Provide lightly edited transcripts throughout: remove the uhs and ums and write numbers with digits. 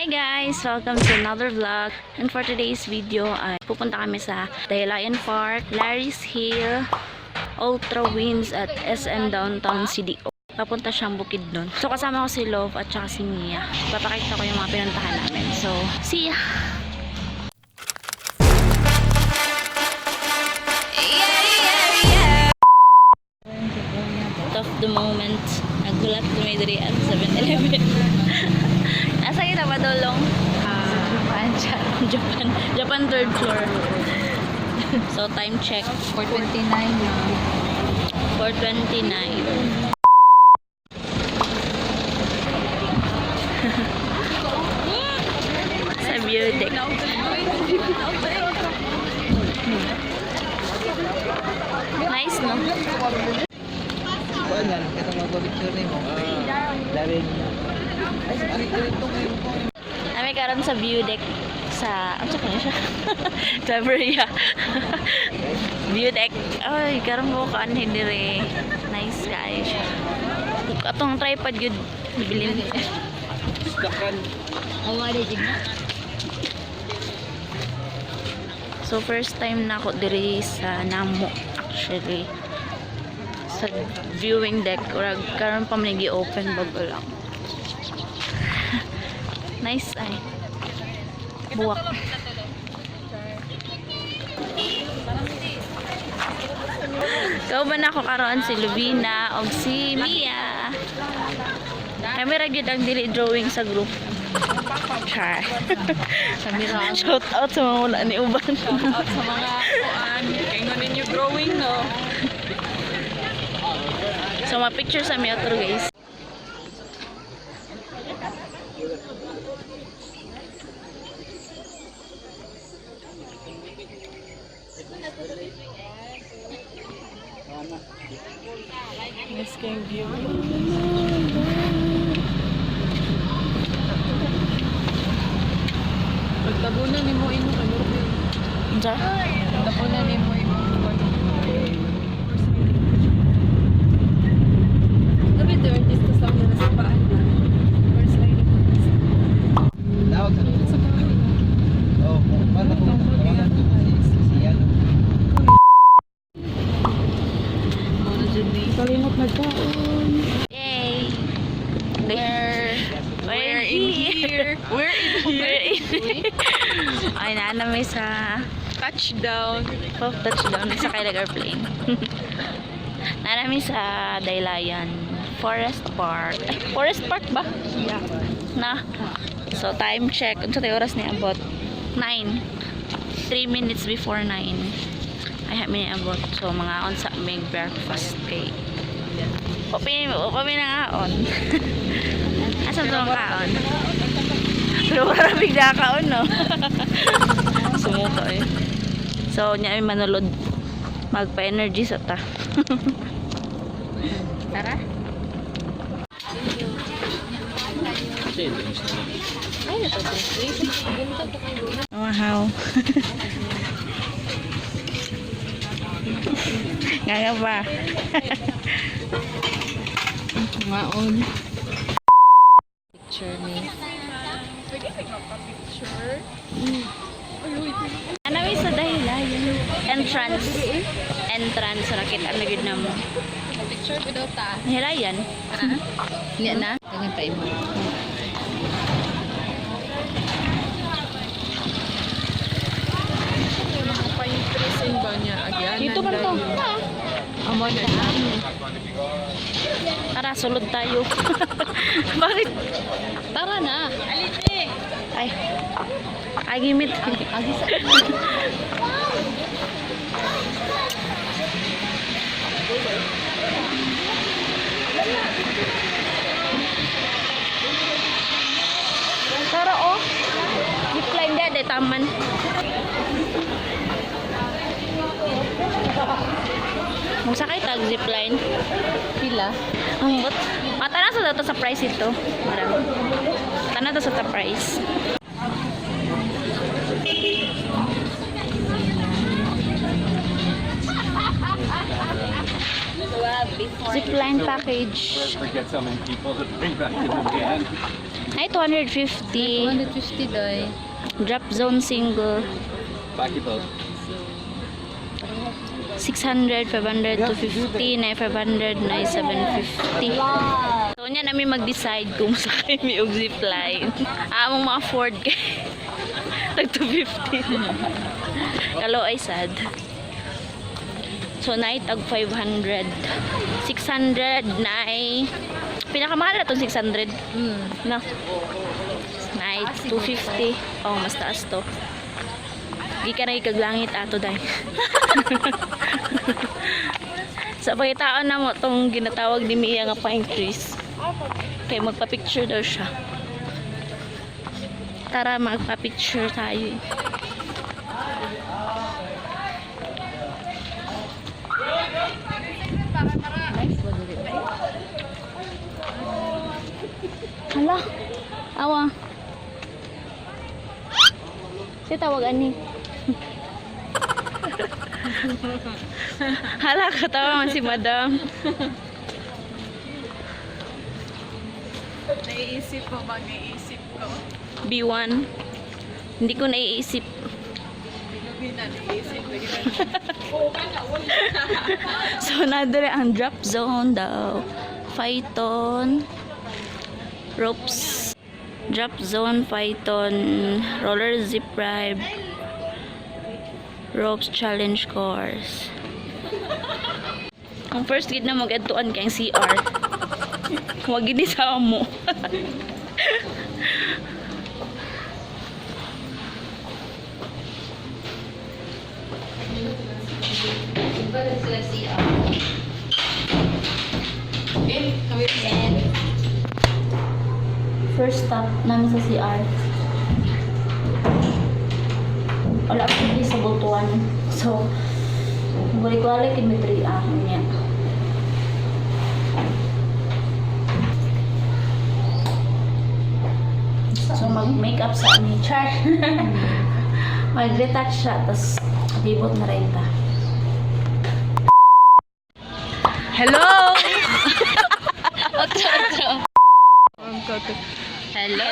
Hi guys! Welcome to another vlog. And for today's video ay pupunta kami sa Dahilayan Park, Larry's Hill, Ultra Winds at SM Downtown CDO. Papunta siyang bukid nun. So kasama ko si Love at saka si Mia. Papakita ko yung mga pinuntahan namin. So, see ya! Of the moment. Nagulat kami diri at 7-Eleven. Asa kita padulong? Japan. Japan. Japan third floor. So time check. 429 na. 4:29. Sa view deck. Nice, no? Kuan yan, katong magpa-picture nimo. Larin. Ay, ay, ito. Kami karon sa view deck sa ano sa kanya siya? Claveria. View deck. Ay, karon mo kaan dire. Nice kaayo siya. Atong tripod gyud bilin. Stakan. So first time na ako diri sa Namo actually. Sa viewing deck or karon pa man gi-open bago lang. Nice ay. Buwak. Kauban ako karon si Lubina og si Mia. Kami ra gyud ang dili drawing sa group. Char. Shout out sa mga wala ni uban. Out sa mga kuan. Kay nga ninyo growing, no? So, ma-picture sa mi otro guys. Miss kayong view. Pagtabunan ni mo imo kay murag yun. Unsa? Pagtabunan ni mo imo. Sabi ito, artista sa mga nasa paan na. First line of Tawag sa Sa paan. Oh, paano ko tawagan ko si ano. Kalimot nagkaon. Yay! We're in here. We're in here. We're in here. Ay, naana may sa Touchdown. pop touchdown sa kailag airplane. Naana may sa Daylayan Forest Park. Ay, Forest Park ba? Yeah. Na. So, time check. Unsa tayo oras ni abot? 9. 3 minutes before 9. Ay, kami ni abot. So, mga unsa may breakfast kay. Opi, opi na nga on. Asa to ang kaon? Pero wala bigla kaon, no? Sumuka eh. So, nya mi manulod. Magpa-energy sa ta. Tara. Wow. Nga nga ba? Maon. Picture me. Ano may sa dahilan? Entrance. Entrance. Rakit ang nagid na mo. Picture ko daw ta. Dahilayan. Niya na. Ganyan tayo mo. Dito man to. Amo na. Tara, sulod tayo. Bakit? Tara na. Ay. Ay, gimit. Agi sa Tara, oh. Zipline dyan, eh, taman. Musakay tag zipline. pila. Ang but. Matana sa dato sa price ito. Marami. Tana to sa ta price. Zipline package. Forget so many people to bring back to the van. Ay, 250. 250 day. Drop zone single. 600, 500, 250, na 500, na 750. So, nya namin mag-decide kung sakay mi og zipline. Among ma-afford kay tag 250. Kalo ay sad. So, night tag 500. 600 na pinakamahal na tong 600. No. Night 250. Oh, mas taas to. Di ka na ikaglangit ato dai. Sa pakitaan na mo tong ginatawag ni Mia nga pine trees. Kay magpa-picture daw siya. Tara, magpa-picture tayo eh. Hala, awa. Siya tawag ani. Hala, katawa man si madam. Naiisip ko ba? Naiisip ko. B1. Hindi ko naiisip. Hindi na naiisip. So, nadere ang drop zone daw. Python. Ropes. Drop zone, Python, roller zip ride, ropes challenge course. Ang first gid na mag-adtuan kay ang CR. Wag gid ni sa mo. First stop namin sa CR. Wala pa kami sa Butuan. So, balik-balik kami 3 ako niya. So, mag-makeup sa ni Char. Mag-retouch siya, tapos libot na rin ta. Hello! Hello!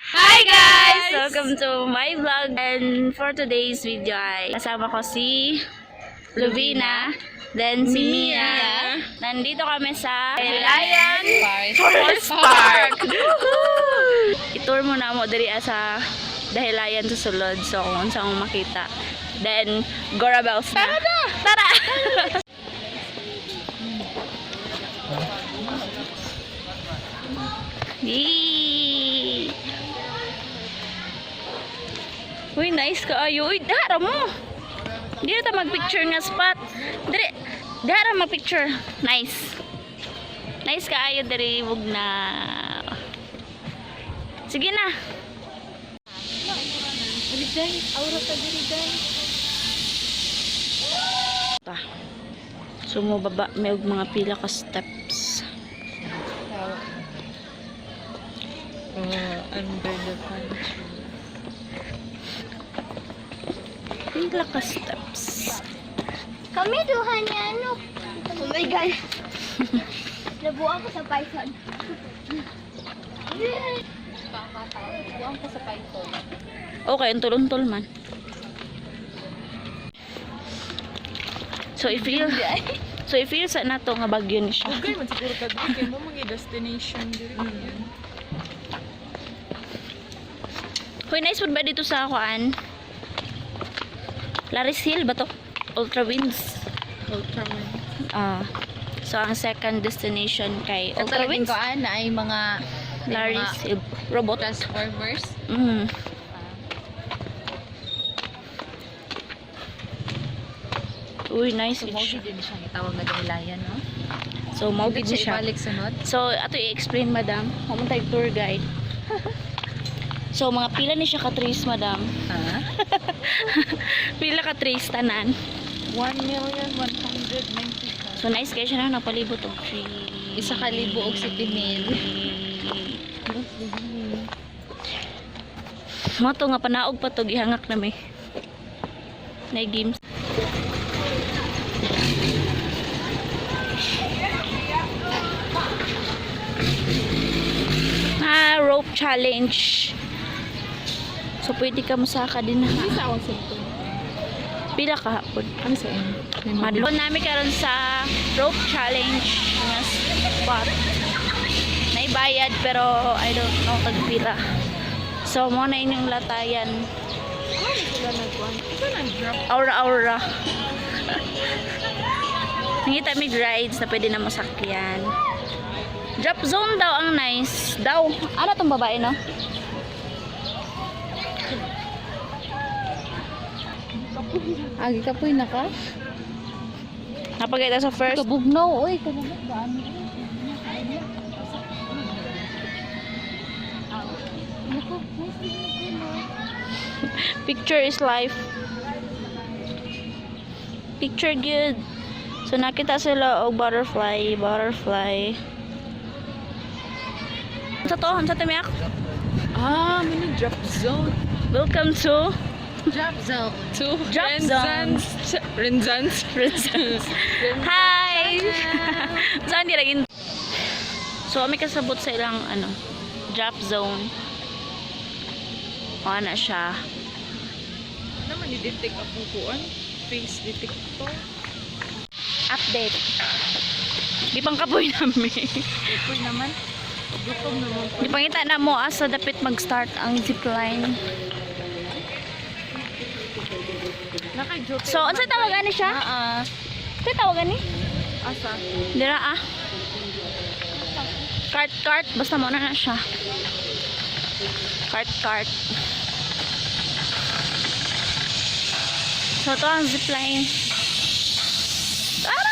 Hi guys! Welcome to my vlog, and for today's video ay kasama ko si Luvina, then si Mia. Nandito kami sa Lion Forest Park. Woohoo! I-tour mo na mo diri sa Dahilayan sa sulod. So kung unsa akong makita. Then Gora Bells na. Tara! Tara! Yee! Uy, nice ka ayo. Uy, dara mo. Dili ta magpicture nga spot. Diri, dara magpicture. Nice. Nice ka ayo diri wug na. Sige na. Pa. So mo baba may og mga pila ka steps. Under the pine tree. Pila ka steps. Kami duha niya ano. Oh my God. Nabuang ko sa Python. Buang ko sa Python. Okay, untol-untol man. So i-feel sa nato nga bagyo ni siya. Okay, man siguro ka dili kay mo mga destination diri. Hoy, nice food ba dito sa kuan? Laris Hill ba to? Ultra Winds. Ultraman. Ah. So ang second destination kay Ultra Talagang Winds. koan na ay mga Laris Hill robot. Transformers. Uy, nice So, gid mao siya. gid din siya gitawag nga dahilayan, no? So mao gid Siya siya. ibalik sunod. So, ato i-explain, madam. Huwag tayo tour guide. So, mga pila ni siya ka trees, madam. Ha? Pila ka trees, tanan. 1,195. So, nice kayo siya na napalibot og tree. 1,000 og 7,000. Mo to nga panaog pa to gihangak na may. Nay games. challenge. So pwede ka mosaka din ha. Sa akong cellphone. Pila ka hapon. Ano sa inyo? Madlon namin karon sa rope challenge nga spot. Naibayad pero I don't know tagpila. So mo na inyong latayan. Sila nagkuhan. Ito nag-drop. Aura aura. Nangita may rides na pwede na masakyan. Drop zone daw ang nice. Daw. Ano tong babae, no? Agi ka po naka? Napagkita sa first. Kabugnaw, oy. Kabugnaw ba? Ano? Picture is life. Picture good. So nakita sila og butterfly, butterfly. Sa to, sa tumiyak. Ah, mini drop zone. Welcome to Drop zone. To Drop zone. Renzans. Princess. Hi. Saan di lagi? So kami kasabot sa ilang ano, drop zone. Wala na siya. Naman ni-detect akong kuan. Face detector. Update. Di pang kapoy nami. Uy naman. Gutom naman. Ipangita na mo asa dapit mag-start ang zipline. Naka-joke. So, unsa tawag ani siya? Ah, Unsa tawag ani? Asa? Dira ah. Cart cart basta mo na na siya. Cart cart. So, ito ang zipline. Ah!